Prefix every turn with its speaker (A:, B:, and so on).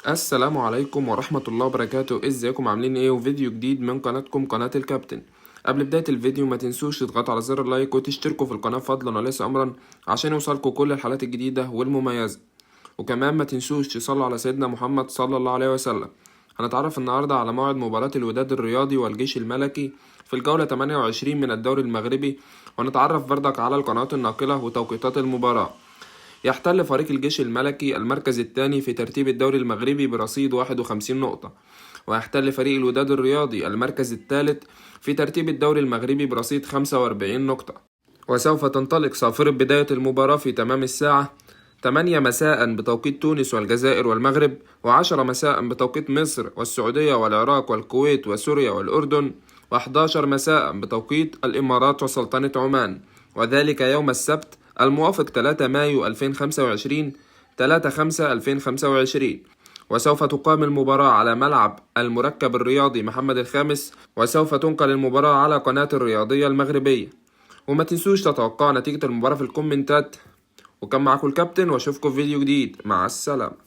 A: السلام عليكم ورحمة الله وبركاته. ازيكم عاملين ايه؟ وفيديو جديد من قناتكم قناة الكابتن. قبل بداية الفيديو ما تنسوش تضغطوا على زر ال like وتشتركوا في القناة فضلا وليس امرا عشان يوصلكوا كل الحلقات الجديدة والمميزة، وكمان ما تنسوش تصلوا على سيدنا محمد صلى الله عليه وسلم. هنتعرف النهاردة على موعد مباراة الوداد الرياضي والجيش الملكي في الجولة 28 من الدوري المغربي، ونتعرف بردك على القنوات الناقلة وتوقيتات المباراة. يحتل فريق الجيش الملكي المركز الثاني في ترتيب الدوري المغربي برصيد 51 نقطة، ويحتل فريق الوداد الرياضي المركز الثالث في ترتيب الدوري المغربي برصيد 45 نقطة. وسوف تنطلق صافرة بداية المباراة في تمام الساعة 8 مساء بتوقيت تونس والجزائر والمغرب، و10 مساء بتوقيت مصر والسعودية والعراق والكويت وسوريا والأردن، و11 مساء بتوقيت الإمارات وسلطنة عمان، وذلك يوم السبت الموافق 3 مايو 2025 3/5/2025. وسوف تقام المباراة على ملعب المركب الرياضي محمد الخامس، وسوف تنقل المباراة على قناة الرياضية المغربية. وما تنسوش تتوقعوا نتيجة المباراة في الكومنتات. وكان معاكم الكابتن، واشوفكم في فيديو جديد. مع السلامة.